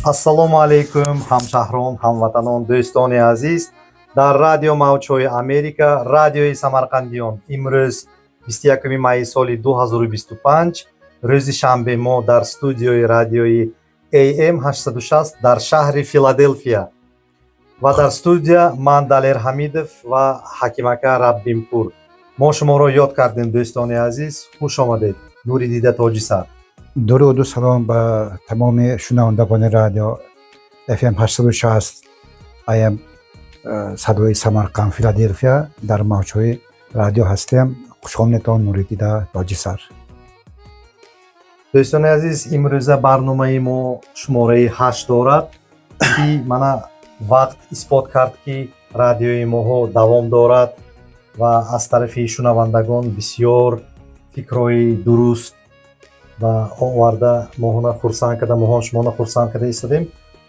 Ассалому алайкум, ҳамшаҳрон, ҳамватанон, дӯстони азиз. Дар радио Мавҷҳои Америка, радиои самарқандиён, имрӯз 21 майи соли 2025, рӯзи шанбе, мо дар студиои радиои AM 860 дар шаҳри Филаделфия ва дар студия ман, Далер Ҳамидов, ва Ҳакимака Раббимпур. Мо шуморо ёд кардем, дӯстони азиз, хуш омадед. Нури дида, тоҷи сар. Дуруду салом ба тамоми шунавандагони радио FM 860 AM, садои Самарқанд, Филаделфия. Дар мавҷҳои радио ҳастем. Хушомадетон, нури дида, тоҷи сар. Дӯстони азиз, имрӯза барномаи мо шумораи 8 дорад, ки мана вақт исбот кард, ки радиои моҳо давом дорад ва аз тарафи шунавандагон бисёр фикрҳои дуруст ва оварда, моҳона хурсанд карда, моҳон шумона хурсанд карда истодем.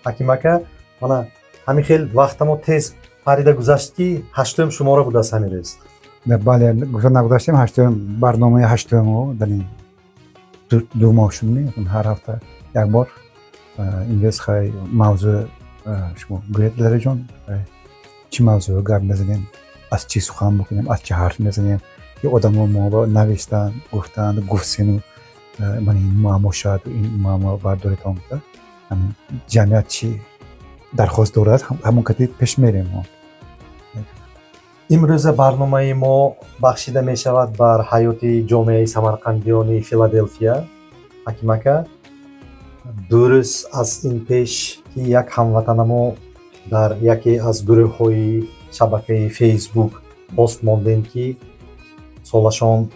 Ҳакимака, мана ҳамин хел вақтамо тез парида гузашт, ки ҳаштум шумора будааст ҳамин рӯз. Бале, гуфта нагузаштем, ҳаштум, барномаи ҳаштуму дар ин 2 моҳ шудми, ҳар ҳафта як бор. Имрӯз хай мавзӯъ шумо гӯед, Далерҷон, чӣ мавзӯъ гап мезанем, аз чӣ сухан бикунем, аз чӣ ҳарф мезанем, ки одамо мо навиштанд, гуфтанд, гуфтсену ман ин муаммо шояд ин муаммо бардоритон гуфта, ҳамин ҷамъият чӣ дархост дорад, ҳамон кати пеш мерем мо. Имрӯза барномаи мо бахшида мешавад бар ҳаёти ҷомеаи самарқандиёни Филаделфия. Ҳакимака, 2 рӯз аз ин пеш, ки як ҳамватанамо дар яке аз гурӯҳҳои шабакаи Фейсбук пост мондем, ки солашон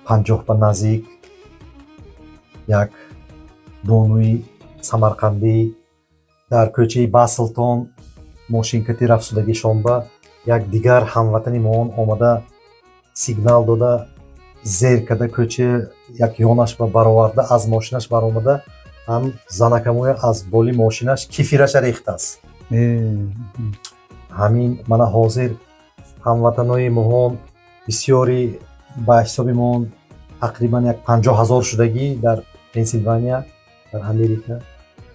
50 ба наздик, як бонуи самарқандӣ дар кӯчаи Баслтон мошинкати рафсудагишон ба як дигар ҳамватани моон омада, сигнал дода, зер карда, кӯча як ёнаш ба бароварда, аз мошинаш баромада, ҳам занакамоя аз боли мошинаш кифираша рехтааст. Ҳамин мана ҳозир ҳамватанои моҳон бисёри, ба ҳисоби моон тақрибан як 50 000 шудагӣ дар Пенсилвания, дар Америка.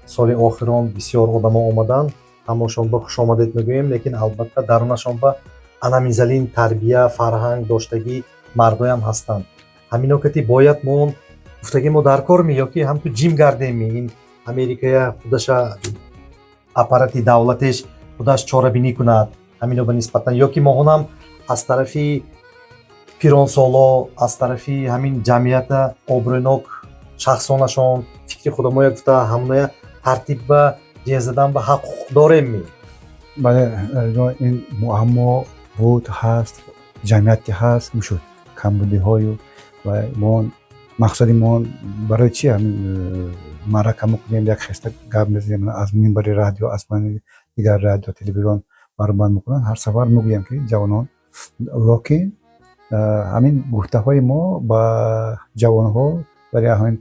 Соли охирон бисёр одамо омаданд, ҳамошон ба хушомадед мегӯем, лекин албатта дарунашон ба анамизалин тарбия, фарҳанг доштагӣ мардоям ҳастанд. Ҳамино кати бояд моон гуфтаги мо дар кор ми ё ки ҳамту ҷим гардем? Ин Америкая худаша аппарати давлатеш худаш чорабинӣ кунад ҳамино ба нисбатан, ё ки моҳонам аз тарафи пиронсоло, аз тарафи ҳамин ҷамъията обрӯнок шахсонашон фикри худамоя гуфта, ҳамоная тартиб ба ҷеҳ задан ба ҳақ ҳуқуқ дорем ми? Бале, ин муаммо буд, ҳаст, ҷамъият ки ҳаст, мушуд камбудиҳою ва мо мақсади мо барои чи ҳамин маърака мекунем, як хеста гап мезанем аз минбари радио, аз дигар радио, телевизион баромад мекунанд, ҳар сафар мегӯем, ки ҷавонон, локин ҳамин гуфтаҳои мо ба ҷавонҳо, барои ҳамин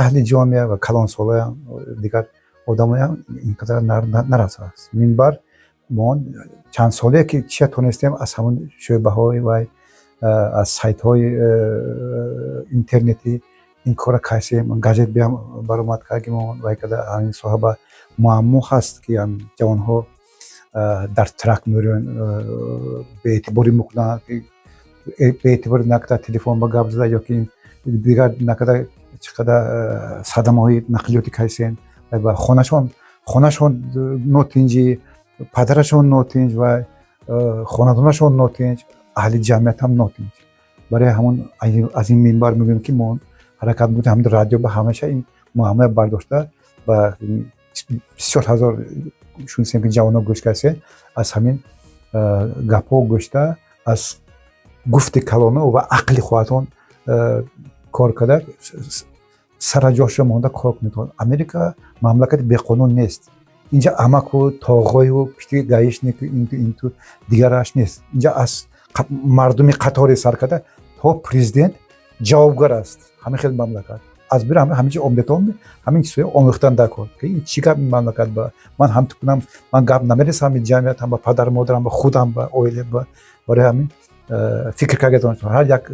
аҳли ҷомеа ва калонсолоям, дигар одамоям ин қадар нарасааст. Минбар мо чанд соле ки чия тонистем, аз ҳамон шӯъбаҳои вай, аз сайтҳои интернетӣ ин кора касем, газет биям баромад кардем вай када. Ҳамин соҳа ба муаммо ҳаст, ки ҷавонҳо дар truck мерӯянд, беэътиборӣ мекунанд, беэътиборӣ накарда телефон ба гап зада ё ки дигар накарда, чӣ қадар садамаҳои нақлиётӣ кайсен ва хонашон нотинҷӣ, падарашон нотинҷ ва хонадонашон нотинҷ, аҳли ҷамъият ҳам нотинҷ. Барои ҳамон аз ин минбар мегӯем, ки мо ҳаракат мекунем ҳамин радио ба ҳамеша ин муаммоя бардошта ба бисёр ҳазор шунистем, ки ҷавонҳо гӯш кардем, аз ҳамин гапҳо гӯшта, аз гуфти калоно ва ақли хоҳатон кор карда, сараҷошо монда кор кунед. Америка мамлакати беқонун нест. Инҷа амаку тоғою пишти гаишнику инту инту дигараш нест. Инҷа аз мардуми қатори сар карда то президент ҷавобгар аст. Ҳамин хел мамлакат аз бира ҳамин чи омдетон, ҳамин чизҳои омӯхтан дар кор, ки ин чӣ гап мамлакат ба ман ҳамту кунам, ман гап намерасам ҷамъият ҳам, ба падару модарам, ба худам, ба оила. Ба барои ҳамин фикр кардетон, ҳар як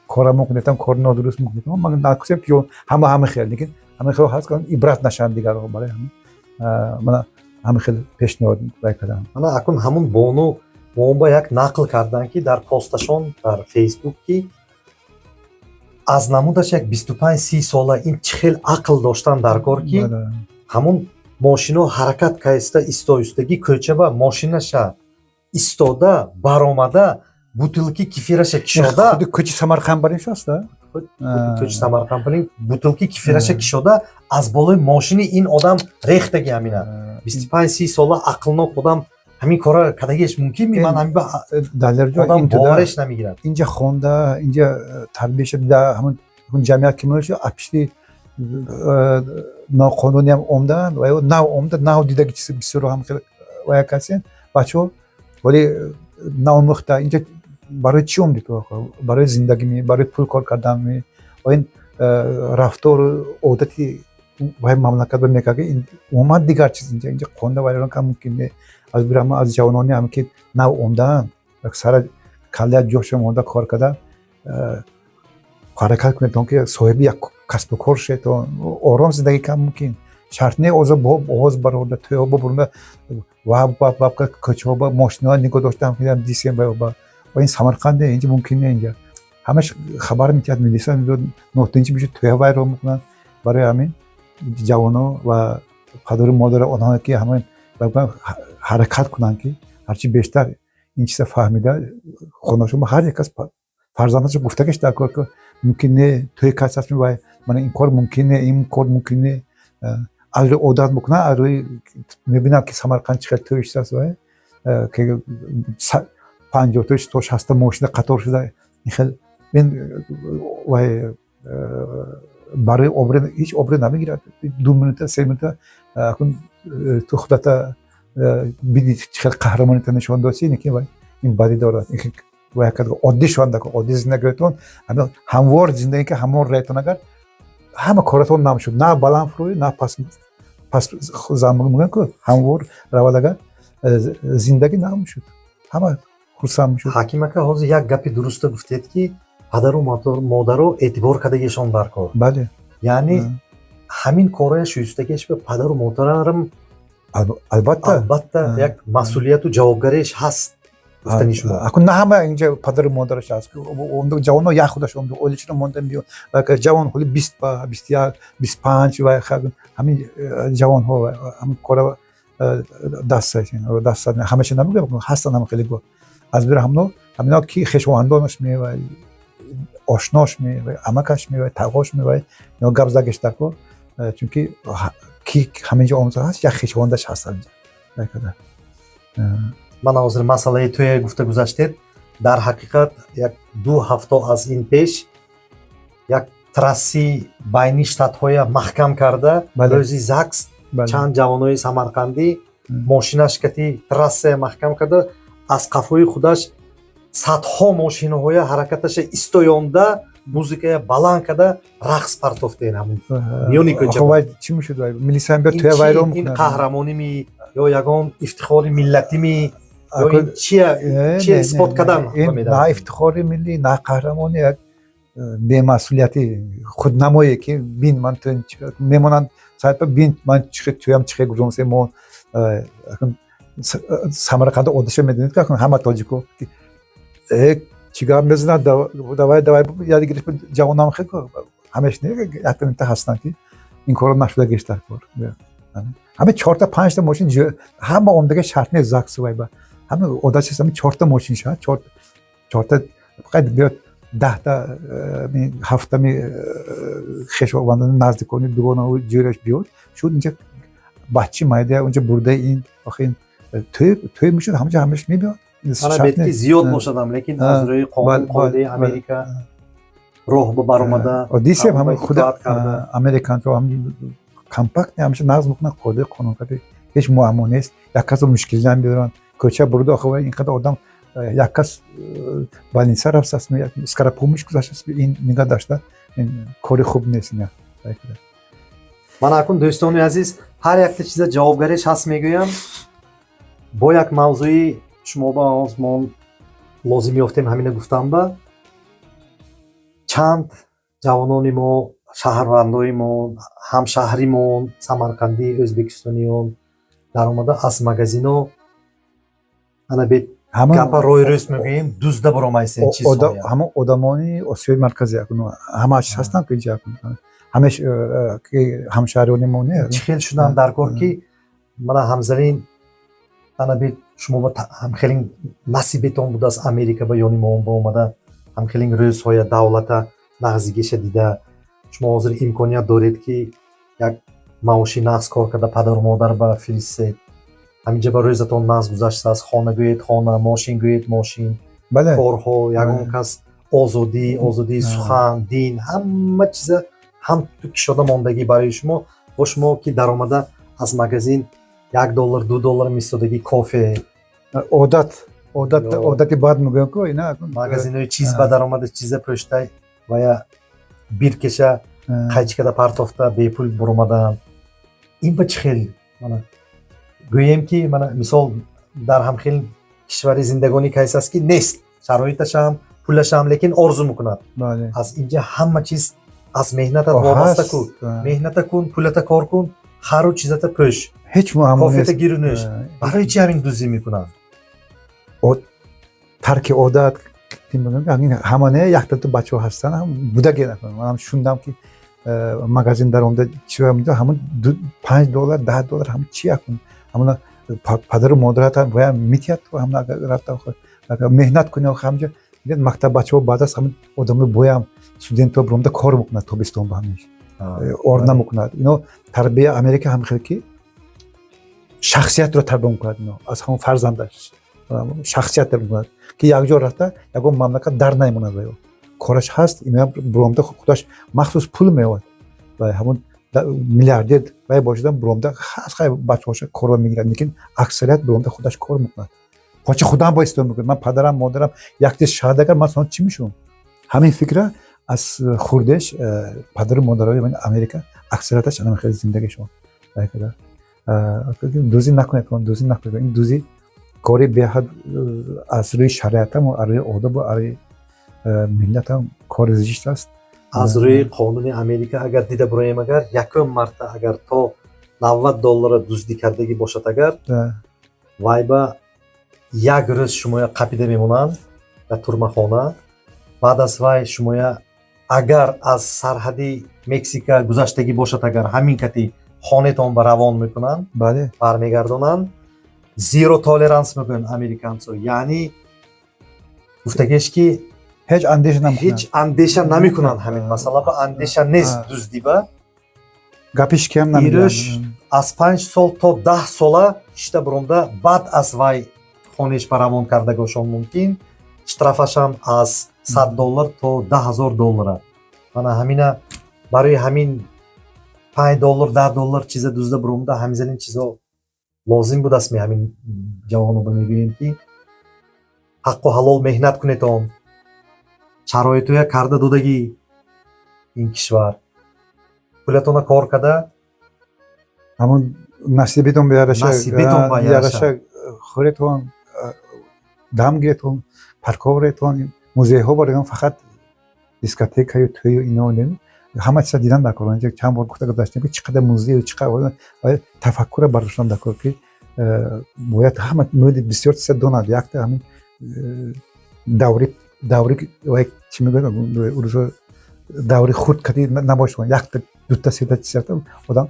кора мекунетам, кори нодуруст мекунетам, ман накусем, ки ҳама ҳама хел, лекин Ҳамин хел ҳаст, ибрат нашаванд дигарҳо. Барои ҳамин мана ҳамин хел пешниҳод вай кардам. Мана акун ҳамун бону бомба як нақл карданд, ки дар посташон дар Фейсбук, ки аз намудаш як 25-30 сола, ин чӣ хел ақл доштан дар кор, ки ҳамун мошино ҳаракат кайста истоистагӣ кӯчаба мошинаша истода баромада, бутылки кефираша кишода. Худи кӯчи Самарқанд барин шуаст. Кӯчи Самарқанд барин, бутылки кефираша кишода, аз болои мошини ин одам рехтаги. Ҳамина 25-30 сола ақлнок одам ҳамин кора кардагиаш мумкин ми? Ман ҳамин одам бовареш намегирад. Инҷа хонда, инҷа тарбия шуда, ҳамун ҷамъият ки мешуд, апишти ноқонуниам омдаанд ва нав омда, нав дидаги чизи бисёро ҳам вая касен бачаҳо, вале наомӯхта. Инҷа барои чӣ омдӣ ту? Барои зиндагӣ, барои пул кор карданми? Ва ин рафтору одати вай мамлакат мекард, умуман дигар чиз. Инҷа қонуна вайрон кард мумкин не. Аз бирама аз ҷавонони ҳам, ки нав омдаанд, сара каллия ҷоша монда кор карда, ҳаракат кунед, ки соҳиби як касбу кор шед, ором зиндагӣ кард мумкин. Шарт не озо овоз барорда, тӯйҳо бубурда, ваб ваб ваб, кӯчаҳо мошинаҳо нигоҳ доштам, дисем. Ва ин Самарқанд не, инҷа мумкин не. Инҷа ҳамаш хабар метиҳад, милиса мебиёд, нотинчи мешуд, тӯя вайрон мекунанд. Барои ҳамин ҷавоно ва падару модари онҳое, ки ҳамин ҳаракат кунанд, ки ҳарчи бештар ин чиза фаҳмида, хонашон ҳар як кас фарзандашо гуфтагиш дар кор, ки мумкин не тӯи кас аст, вай мана ин кор мумкин не, ин кор мумкин не. Аз рӯи одат мекунад, аз рӯи мебинам, ки Самарқанд чӣ хел тӯй шудааст, вай ки 50 то 60 мошина қатор шуда, ин хел ин вай барои обрӯ ҳеҷ обрӯ намегирад. 2 минута, 3 минута акун ту худата бидӣ, чӣ хел қаҳрамонита нишон додӣ, лекин вай ин бадӣ дорад. Вай оддӣ шаванд, оддӣ зиндагиатон, ҳамвор зиндагӣ, ки ҳамвор раятон, агар ҳама коратон намшуд, на баланд фурӯй, на пас пас мегӯям, ку ҳамвор равад, агар зиндагӣ намшуд, ҳама хурсанд мешуд. Ҳаким ака, ҳозир як гапи дуруста гуфтед, ки падару модаро эътибор кардагишон дар кор. Бале. Яъне ҳамин корая шӯистагиаш ба падару модарам. Албатта. Албатта, як масъулияту ҷавобгариаш ҳаст, гуфтани шумо. Акун на ҳама инҷа падару модараш ҳаст. Ҷавоно як худаш омда, оилачиро монда биё. Ҷавон ҳоли 20 ба 21, 25, ва ҳамин ҷавонҳо ҳамин кора даст даст ҳамаша намегӯям, ҳастанд ҳама хеле. Аз бира ҳамно ҳамино ки хешовандонаш мевай, ошнош мевай, амакаш мевай, тағош мевай, ино гап загеш дар кор, чунки ки ҳаминҷо омза ҳаст, як хешовандаш ҳаст ҳаминҷа. Ман ҳозир масъалаи тӯя гуфта гузаштед. Дар ҳақиқат, як ду ҳафто аз ин пеш як трасси байни штатҳоя маҳкам карда, рӯзи ЗАГС чанд ҷавонои самарқандӣ мошинаш кати трассая маҳкам карда, аз қафои худаш садҳо мошинаҳоя ҳаракаташа истоёнда, музикая баланд карда, рақс партофтен ҳамун миёни кӯча. Чӣ мешуд? Милисаям биёд, туя вайрон. Ин қаҳрамоними ё ягон ифтихори миллатими, ё ин чия чия исбот кардан? На ифтихори миллӣ, на қаҳрамонӣ, як бемасъулияти худнамое, ки бин, ман мемонанд сайпа, бин, ман туям чихе гузонсе. Мо Самарқанда одаша медонед, ки ҳама тоҷико чӣ гап мезанад, давай, давай, яди гирифт. Ҷавонам хел ҳамеш не, якта ҳастанд, ки ин корро нашуда гештар кор. Ҳама чорта, панҷта мошин ҳама омдага шарт нест ЗАГС, вайба ҳама одат шаст, ҳама чорта мошин шавад, чорта фақат биёд, 10та, ҳафтами хешовандони наздикони, дугонаву ҷӯраш биёд, шуд. Инҷа баччи майда унҷа бурдаи ин, охи ин тӯй тӯй мешуд, ҳамаҷа ҳамаш мебиёд. Мана бед ки зиёд бошадам, лекин аз рӯи қонун, қоидаи Америка роҳ ба баромада. Дисем, ҳама худ американто компактне, ҳамеша нағз мекунанд, қоидаи қонун кади ҳеҷ муаммо нест. Як касо мушкилӣ намебиёранд. Кӯча бурда, охи ин қадар одам, як кас больница рафтааст, скорая помощь гузаштааст, ин нигаҳ дошта, ин кори хуб нест. Мана акун, дӯстони азиз, ҳар якта чиза ҷавобгариш ҳаст, мегӯям. Бо як мавзӯи шумо ба мо лозим ёфтем, ҳамина гуфтам, ба чанд ҷавонони мо. Шаҳрвандоимон, ҳамшаҳримон, самарқандӣ, ӯзбекистониён даромада аз магазино ана бет Ҳама гапа рӯи рӯз мегӯем, дузда баромайсен чизҳоя. Ҳама одамони Осиёи Марказӣ акун ҳама чиз ҳастанд, ки инҷа акун ҳамеш ки ҳамшаҳриёни мо не. Чӣ хел шудан дар кор, ки мана ҳамзалин ана бет шумо ба ҳамхелин насибетон будааст, Америка ба ёни мо ба омада, ҳамхелин рӯзҳоя, давлата нағзигиша дида, шумо ҳозир имконият доред, ки як маоши нағз кор карда, падару модар ба фиристед. Ҳаминҷа ба рӯзатон нағз гузаштааст: хона гӯед хона, мошин гӯед мошин, корҳо, ягон кас озодӣ, озодии сухан, дин, ҳама чиза ҳам ту кишода мондагӣ барои шумо. Бо шумо ки даромада аз магазин 1 доллар, 2 доллар мистодагӣ кофе. Одат одати бад мегӯям ку ина. Магазинои чиз ба даромада, чиза пӯштай вая биркеша қайчикада партофта, бепул буромадан. Ин ба чӣ хел? Мана гӯем, ки мана мисол дар ҳамхел кишвари зиндагонӣ кайс аст, ки нест шароиташам, пулашам, лекин орзу мекунад. Аз инҷа ҳама чиз аз меҳнатат вобаста ку. Меҳната кун, пулата кор кун, хару чизата пӯш, ҳеҷ муаммо кофета нест. гиру нӯш. Барои чи ҳамин дуздӣ мекунанд? Тарки одат ҳама не, якта ду бачаҳо ҳастанд будаге. Манам шундам, ки магазин даромада чи ҳамун 5 доллар, 10 доллар, ҳамун чи акун ҳамуна падару модарата вая митиҳад. Ҳамна рафта меҳнат куни ҳамҷа мактаб бачаҳо баъд аз ҳамун одамои боям студентҳо биромада кор мекунад тобистон ба ҳамиш ор намекунад. Ино тарбия Америка ҳам хел, ки шахсиятро тарбия мекунад. Ино аз ҳамон фарзандаш шахсият тарбия мекунад, ки якҷо рафта ягон мамлакат дар намемонад ва ё кораш ҳаст. Ино биромада худаш махсус пул меовад ва ҳамон миллиардер вай бошадан биромада ҳаст, хай бачаҳоша корба мегирад, лекин аксарият биромада худаш кор мекунад. Почи худам бо истифода мекунад. Ман падарам, модарам як тез шаҳад, агар ман чӣ мешавам? Ҳамин фикра аз хурдеш падару модарои Америка аксарияташ ана хеле зиндагишон. Дузӣ накунед, дузӣ накунед. Ин дузӣ кори беҳад аз рӯи шариатам, аз рӯи одобу, аз рӯи миллатам кори зишт аст. Аз рӯи қонуни Америка агар дида буроем, агар якум марта агар то 90 доллара дуздӣ кардагӣ бошад, агар вай ба як рӯз шумоя қапида мемонанд дар турмахона. Баъд аз вай шумоя агар аз сарҳади Мексика гузаштагӣ бошад, агар ҳамин кати хонетон ба равон мекунанд, бармегардонанд. Zero tolerance мекунанд американцо, яъни гуфтагеш, ки ҳеҷ андеша намекунанд. Ҳеҷ андеша намекунанд, ҳамин масъала ба андеша нест дуздиба. Гапиш киам. Ирӯш аз 5 сол то 10 сола шита буромда, баъд аз вай хонеш ба равон кардагошон мумкин. Штрафашам аз 100 доллар то 10 000 доллара. Мана ҳамина барои ҳамин 5 доллар, 10 доллар чиза дузда буромда, ҳамизанин чизо лозим будааст. Ме ҳамин ҷавоно ба мегӯем, ки ҳаққу ҳалол меҳнат кунетон, шароитоя карда додагӣ ин кишвар, пулатона кор карда. Ҳамон насибетон бияраша. Насибетон ба яраша. Яраша хӯретон, дам гиретон, парковретон, музейҳо барои фақат дискотекаю тӯю ино не, ҳама чиза дидан дар кор. Инҷа чанд бор гуфта гузаштем, ки чӣ қадар музею, чӣ қадар тафаккура бардоштан дар кор, ки бояд ҳама мӯди бисёр чиза донад. Якта ҳамин даври вай чӣ мегӯяд урусо, даври хурд кади набошад, якта, дута, сета чиза одам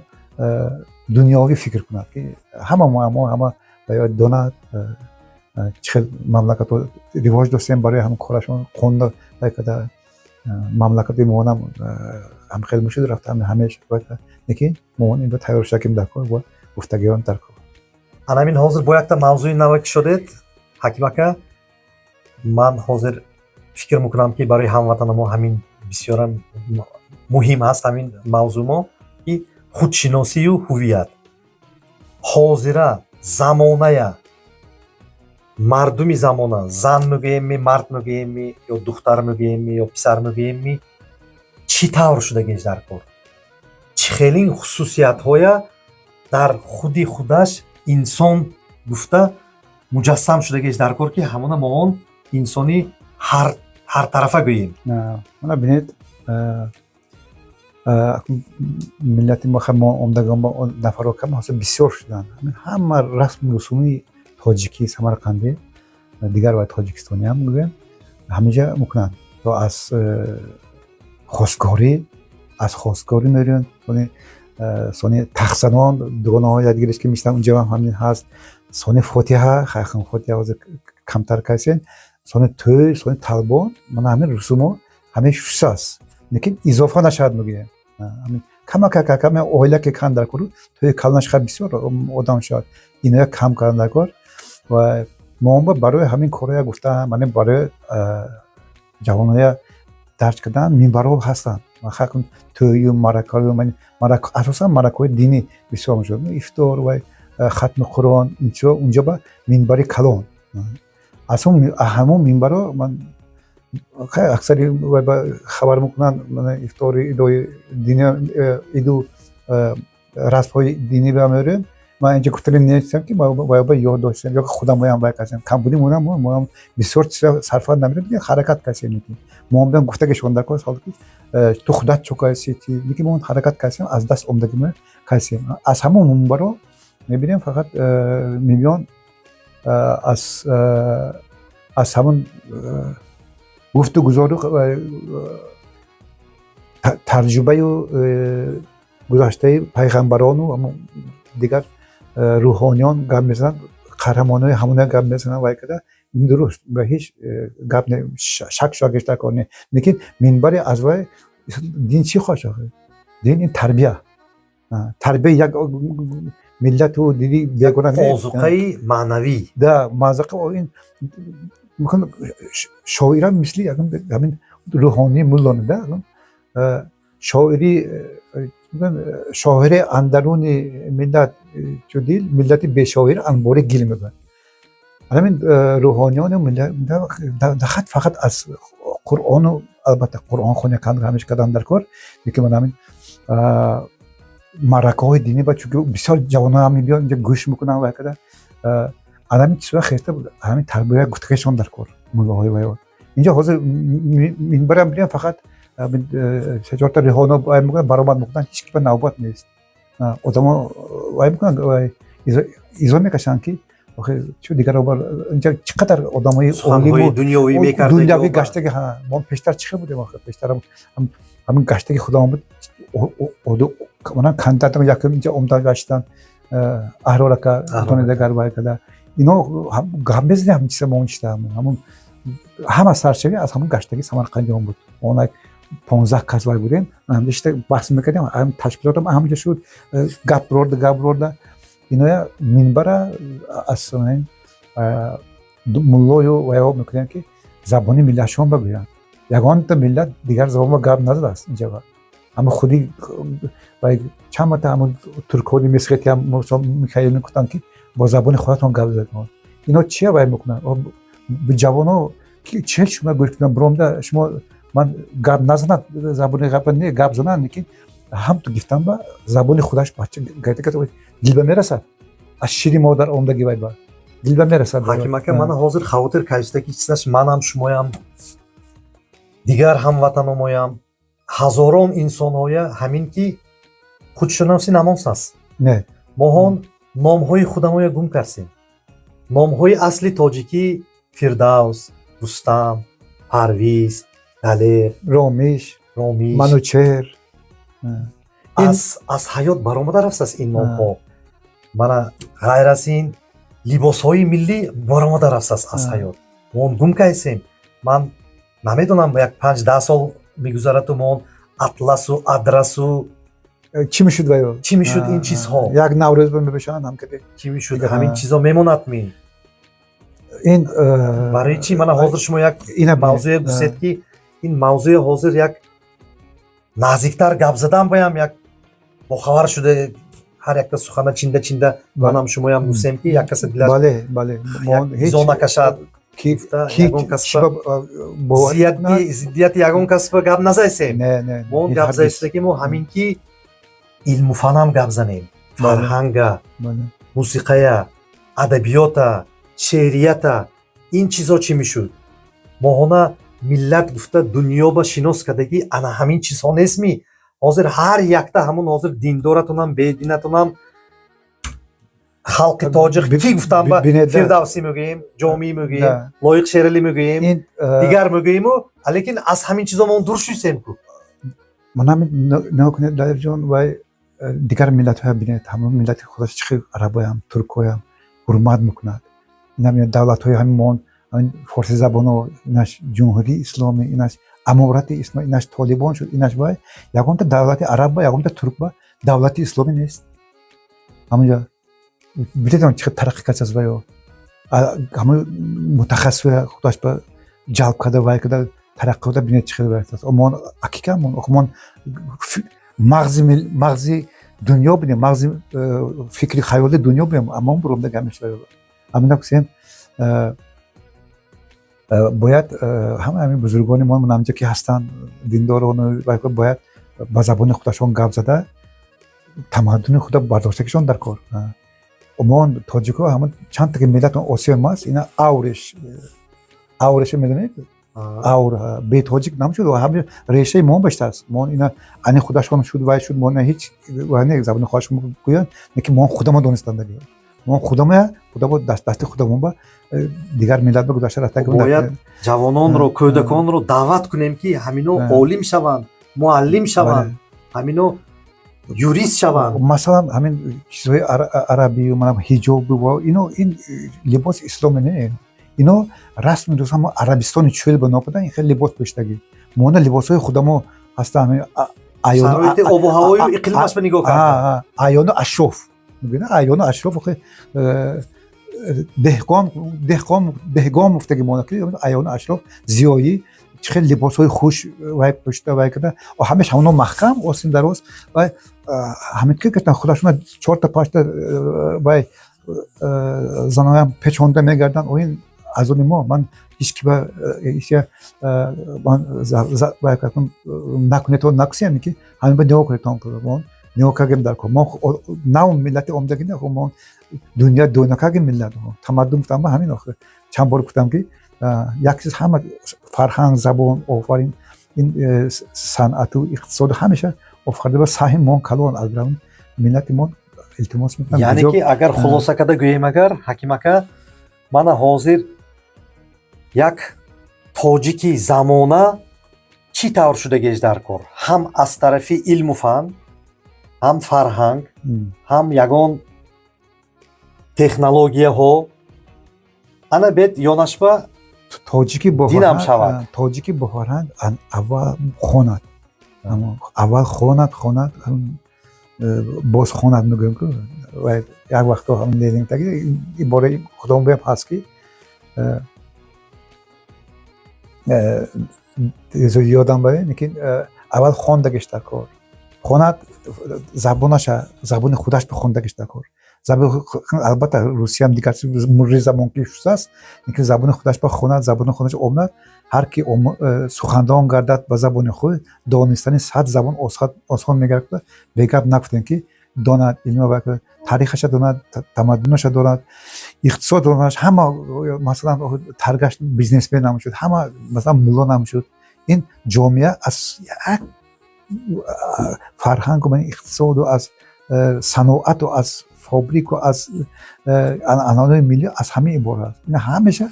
дунёвӣ фикр кунад, ки ҳама муаммо ҳама бояд донад, чӣ хел мамлакатҳо ривоҷ доштем барои ҳамин корашон қонуна вай карда мамлакати моонам ҳам хел мушид рафта ҳамеш, лекин моон ин ба тайёр шаким дар кор, бояд гуфтагиён дар кор. Анамин ҳозир бо якта мавзӯи наве ки шудед, Ҳаким ака, ман ҳозир фикр мекунам, ки барои ҳамватанамо ҳамин бисёрам муҳим аст, ҳамин мавзӯъ мо, ки худшиносию ҳувият. Ҳозира замоная мардуми замона, зан мегӯемми, мард мегӯемми, ё духтар мегӯемми, ё писар мегӯемми, чӣ тавр шудагиш дар кор, чӣ хелин хусусиятҳоя дар худи худаш инсон гуфта муҷассам шудагиш дар кор, ки ҳамона мо он инсони ҳартарафа гӯем? Мана бинед. Миллати мо, мо омдагон, нафарҳо кам, ҳозир бисёр шуданд. Ҳама расму русуми тоҷикӣ, самарқандӣ, дигар ва тоҷикистониам гӯем, ҳаминҷа мекунанд. То аз хостгорӣ, аз хостгорӣ мерӯянд, сони тахтзанон, дугонаҳо якдигареш ки мешинанд, унҷа ҳам ҳамин ҳаст. Сони фотиҳа, хайхм, фотиҳа ҳозир камтар касен, сони тӯй, сони талбон, мана ҳамин русумо ҳамин шуст, лекин изофа нашавад, мегӯем. Камака оила ки кам дар кор, тӯи калонаш хай бисёр одам шавад, иноя кам кардан дар кор. Ва мо барои ҳамин корҳоя гуфтаам, мана барои ҷавоноя дарҷ кардан минбарҳо ҳастанд. Тӯю маъракаҳо, асосан маъракаҳои динӣ бисёр мешавад, ифтор ва хатми Қуръон, ин чизо, унҷо ба минбари калон. Аз ҳамон минбарҳо ман аксари хабар мекунанд, ифтори идои дини, иду расмҳои динӣ ба мерӯем. Ман инҷа гуфтани нестам, ки ба ёд доштем ё худам моям вай касем, камбудӣ монам, моям бисёр чиза сарфат намерем, ҳаракат касем. Мо омдам гуфтагишон дар кор сол, ки ту худат чо каси, ки мо ҳаракат касем, аз даст омдагима касем. Аз ҳамон минбаро мебинем, фақат миллион аз ҳамон гуфту гузору тарҷубаю гузаштаи пайғамбарону дигар рӯҳониён гап мезананд, қаҳрамонои ҳамона гап мезананд. Вай када ин дуруст, ба ҳеҷ гап шак шакеш дар кор не, лекин минбари аз вай дин чӣ хоҳад шуд? Дин ин тарбия, тарбияи як миллату диди бегуна. Озуқаи маънавӣ. Да, мазақа ин шоирам мисли ҳамин рӯҳонии муллоне да, шоири, шоири андаруни миллат чу дил, миллати бешоир анбори гил мегӯянд. Ҳамин рӯҳониёну миллат фақат аз Қуръону, албатта, Қуръон хоня ҳамеш кардан дар кор, лекин ман ҳамин маъракаҳои динӣ ба, чунки бисёр ҷавонон ҳам мебиён, инҷа гӯш мекунанд, вай када ҳамин чизҳоя хеста, ҳамин тарбия гуфтагашон дар кор муллоҳои вай. Инҷа ҳозир минбарам бинем, фақат се чорта рӯҳоно вай мекунанд, баромад мекунанд, ҳеҷ ки ба навбат нест. Одамо вай мекунанд, изо мекашанд, ки чу дигар инҷа чӣ қадар одамои суханҳои дунёвӣ мекард. Дунявӣ гаштаги. Мо пештар чӣ хел будем охир? Пештар ҳамин гаштаги худамон буд. Манан кандидат якум инҷа омда гаштан, Аҳрор ака дигар вай када, ино гап мезадем, ҳамин чиза мо чита ҳамун ҳама саршавӣ аз ҳамун гаштаги самарқандиён буд. Он як 15 кас вай будем, ҳамҷа шита баҳс мекардем, ташкилотам ҳамҷа шуд, гап рорда, гап рорда. Иноя минбара аз муллою вайҳо мекунем, ки забони миллатшон бигӯянд. Ягонта миллат дигар забон ба гап назадааст инҷа. Ама худи чанд марта ҳамун туркони месхетиам Михаил мегуфтанд, ки бо забони худатон гап задед. Ино чия вай мекунанд? Ҷавоно чел шумо гӯш кунанд, биромда шумо ман гап назанад забони ғарба, не, гап зананд, лекин ҳам ту гифтан ба забони худаш бача дилба мерасад, аз шири модар омдаги вай ба дилба мерасад. Ҳаким ака, мана ҳозир хавотир кайстаки чизаш, манам, шумоям, дигар ҳамватаномоям, ҳазорон инсонҳоя ҳамин ки худшиносӣ намонстааст. Не. Моҳон номҳои худамоя гум кардем, номҳои асли тоҷикӣ: Фирдавс, Рустам, Парвиз, Далер, Ромиш, Ромиш, Манучер. Аз ҳаёт баромада рафтааст ин номҳо. Мана ғайр аз ин либосҳои миллӣ баромада рафтааст аз ҳаёт, мо он гум кардем. Ман намедонам, як 5-10 сол мегузараду мо он атласу адрасу Чӣ мешуд вай? Чӣ мешуд ин чизҳо? Як Наврӯз мебешанд ҳамкаде. Чӣ мешуд ҳамин чизҳо, мемонад ми? Ин Барои чӣ мана ҳозир шумо як ина мавзӯе гуфтед, ки ин мавзӯи ҳозир як наздиктар гап задан баям як бохабар шуда, ҳар якта сухана чинда чинда манам шумоям гуфтем, ки як каса дилаш бале бале изо накашад, ки ягон кас зиддияти ягон кас ба гап назайсем. Не, не. Мо он гап заистаки мо ҳамин ки илму фанам гап занем, фарҳанга, мусиқая, адабиёта, шеърията, ин чизо чӣ мешуд? Моҳона миллат гуфта дунё ба шинос кардагӣ ана ҳамин чизҳо нестми? Ҳозир ҳар якта ҳамун ҳозир диндоратунам, бединатунам, халқи тоҷик кӣ гуфтам ба Фирдавсӣ мегӯем, Ҷомӣ мегӯем, Лоиқ Шералӣ мегӯем, дигар мегӯему, лекин аз ҳамин чизо мо дур шусем ку. Манам нигоҳ кунед, Далерҷон, вай дигар миллатҳоя бинед, ҳамон миллати худаш чӣ хел арабоям, туркоям ҳурмат мекунад. Инам давлатҳои ҳамин мон, форсизабоно, инаш Ҷумҳурии Исломӣ, инаш Аморати Исломӣ, инаш Толибон шуд, инаш вай, ягонта давлати арабба, ягонта туркба давлати исломӣ нест. Ҳамонҷо бидедон чӣ хел тараққӣ кардааст вайо, ҳамон мутахассисоя худаш ба ҷалб карда, вай карда, тараққиёта бинед, чӣ хел вай аст. Мон акикамон, мон мағзи дунё бинем, мағзи фикри хаёли дунё бинем, амон буромда гамеш. Ҳамина кусем, бояд ҳама ҳамин бузургони мо ҳамҷо ки ҳастанд, диндорону, бояд ба забони худашон гап зада, тамаддуни худа бардоштагишон дар кор. Мо тоҷико ҳамон чанд таки миллат Осиёи маст, ина авреш, авреша медонед, авр бетоҷик намшуд, ҳама решаи мо баштааст. Мо ина ани худашон шуд, вай шуд, мо ҳеҷ забони худашон гӯянд, лекин мо худамо донистанда, мо худамоя худамо дасти худамон ба дигар миллат ба гузашта рафта. Бояд ҷавононро, кӯдаконро даъват кунем, ки ҳамино олим шаванд, муаллим шаванд, ҳамино юрист шаванд. Масалан, ҳамин чизҳои арабию, манам ҳиҷобу ино, ин либоси исломи не, ино расми ҳамо арабистони чӯл ба нокардан, ин хеле либос пӯштагӣ. Мона либосҳои худамо ҳастан. Шароити обу ҳавою иқлимаш ба нигоҳ карда. Аёну ашроф, аёну ашроф, деҳқон, деҳқон, деҳгон гуфтаги мона, ки аёну ашроф, зиёӣ чӣ хел либосҳои хуш вай пӯшта, вай карда, ҳамеш ҳамоно маҳкам, осин дароз, вай ҳамин ки кардан худашона, чорта панҷта вай заноям печонда мегарданд. Ин аз они мо ман ҳеҷ ки ба ман вай кардам, накунетон, накусем, ки ҳамин ба нигоҳ кунетон, нигоҳ кардем дар кор. Мо нав миллати омдагӣ не, мо дунё дунё кардем, миллат, тамаддун гуфтам, ҳамин охир чанд бор гуфтам, ки як чиз ҳама фарҳанг, забон офарин, ин санъату иқтисоду ҳамеша офарида ба саҳми мо калон аз миллати мо. Илтимос мекунам. Яъне ки агар хулоса карда гӯем, агар ҳаким ака, мана ҳозир як тоҷики замона чӣ тавр шудагеш дар кор, ҳам аз тарафи илму фан, ҳам фарҳанг, ҳам ягон технологияҳо, ана бед ёнашба тоҷики динам шавад. Тоҷики бо фарҳанг аввал хонад, аввал хонад, хонад, боз хонад. Мегӯем ку, як вақто таги ибораи худом буям ҳаст, ки ёдам баре, лекин аввал хондагиш дар кор, хонад забонаша, забони худаш бихондагиш дар кор. Албатта, русиям дигар мурри забон ки шудааст, лекин забони худаш ба хонад, забони худаш омад. Ҳар ки сухандон гардад ба забони худ, донистани 100 забон осон мегардад. Бегап нагуфтем, ки донад илма, таърихаша донад, тамаддунаша донад, иқтисод донад, ҳама, масалан, таргаш бизнесмен намешуд, ҳама, масалан, мулло намешуд. Ин ҷомеа аз як фарҳангу иқтисоду, аз саноату, аз фабрику, аз анъанаҳои миллӣ, аз ҳамин ибора аст. Ина ҳамеша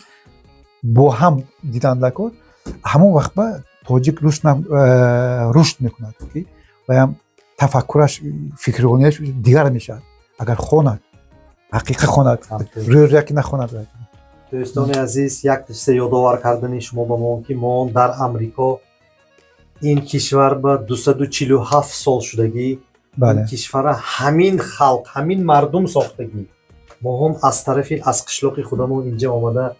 бо ҳам дидан дар кор. Ҳамон вақт ба тоҷик рушд мекунад, ки ваям тафаккураш, фикрронияш дигар мешавад, агар хонад, ҳақиқа хонад, рӯяки нахонад. Дӯстони азиз, як чизе ёдовар кардани шумо ба мо, ки мо дар Амрико, ин кишвар ба 247 сол шудагӣ, ин кишвара ҳамин халқ, ҳамин мардум сохтагӣ. Мо ҳам аз тарафи аз қишлоқи худамон инҷа омада,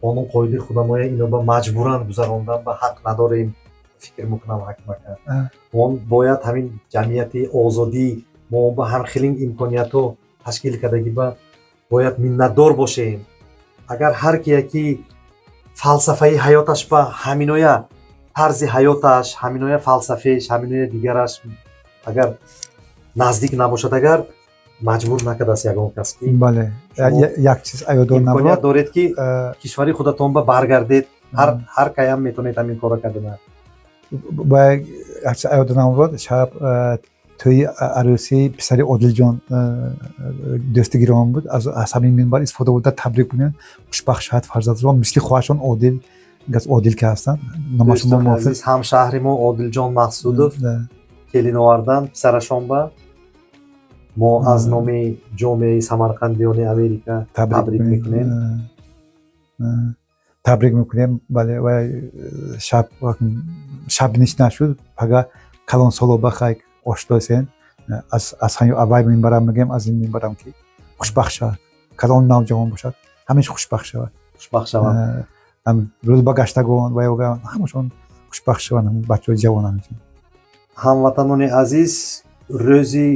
қонун қоидаи худамоя ино ба маҷбуран гузарондан ба ҳақ надорем, фикр мекунам, ҳаким ака. Мо бояд ҳамин ҷамъияти озодӣ, мо ба ҳамхелин имкониятҳо ташкил кардагӣ ба бояд миннатдор бошем. Агар ҳар ки яки фалсафаи ҳаёташ ба ҳаминоя, тарзи ҳаёташ ҳаминоя, фалсафаеш ҳаминоя, дигараш агар наздик набошад, агар маҷбур накардааст ягон кас, ки Бале, як чиз аёдон имконият доред, ки кишвари худатон ба баргардед, ҳар каям метавонед ҳамин корро кардан. Ба ёдам буд, шаб тӯи арӯсии писари Одилҷон, дӯсти гиромон буд. Аз ҳамин минбар истифода бурда, табрик кунем, хушбахт шавад фарзандро, мисли хоҳаршон Одил газ, Одил ки ҳастанд, номашон Дӯстони мувофиқ. азиз, ҳамшаҳри мо Одилҷон Мақсудов келин овардан писарашон ба мо аз номи ҷомеаи самарқандиёни Америка табрик мекунем. Табрик мекунем, бале. Ва шаб шабниш нашуд, пага калонсоло бахай оштосен. Аз ҳамин аввай минбарам мегӯем, аз ин минбарам, ки хушбахт шавад, калон навҷавон бошад, ҳамеш хушбахт шавад. Хушбахт шаванд. Ҳам рӯзбагаштагон ва ёга ҳамашон хушбахт шаванд, ҳамон бачаҳои ҷавон ҳамчун. Ҳамватанони азиз, рӯзи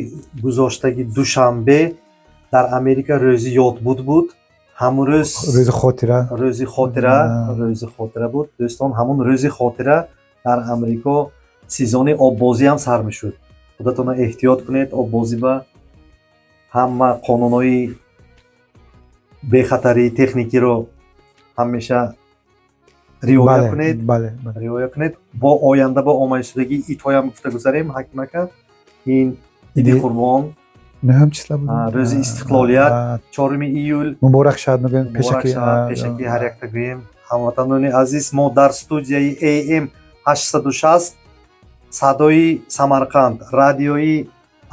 гузоштаги душанбе дар Америка рӯзи ёдбуд буд. Ҳамун рӯз рӯзи хотира. Рӯзи хотира. Рӯзи хотира буд, дӯстон. Ҳамун рӯзи хотира дар Амрико сезони оббозӣ ҳам сар мешуд. Худатонро эҳтиёт кунед оббозӣ ба, ҳама қонунҳои бехатарии техникиро ҳамеша риоя кунед. бале бале Риоя кунед. Бо оянда бо омадшудагии идҳоям гуфта гузарем, Ҳаким ака. Ин Иди Қурбон. Нӯҳум числа буд. Рӯзи Истиқлолият, 4 июл. Муборак шавад мегӯем. Муборак пешакӣ. шавад пешакӣ ҳар якта гӯем. Ҳамватанони азиз, мо дар студияи AM 860 «Садои Самарқанд», радиои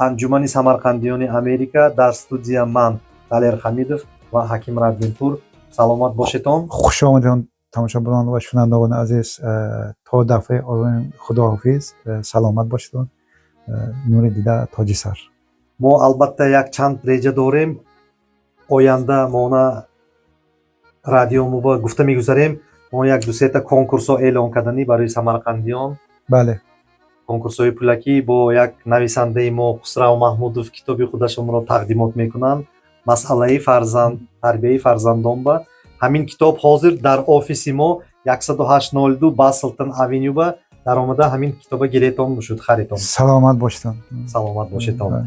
Анҷумани самарқандиёни Америка, дар студия ман, Далер Ҳамидов, ва Ҳаким Радмирпур. Саломат бошедон. Хуш омадед, тамошобинон ва шунавандагони азиз. То дафъаи оянда, худоҳофиз, саломат бошедон. Нури дида, тоҷи сар. Мо албатта якчанд реҷа дорем, оянда мо она радиомоба гуфта мегузарем. Мо як дусета конкурсҳо эълон карданӣ барои самарқандиён. Конкурсҳои пулакӣ бо як нависандаи мо Хусрав Маҳмудов китоби худашонро тақдимот мекунанд, масъалаи фарзанд, тарбияи фарзандон. Ба ҳамин китоб ҳозир дар офиси мо 1802 Баслтон Авеню ба даромада, ҳамин китоба гиретон мушуд, харитон. Саломат бошедон. Саломат бошедон. Бале.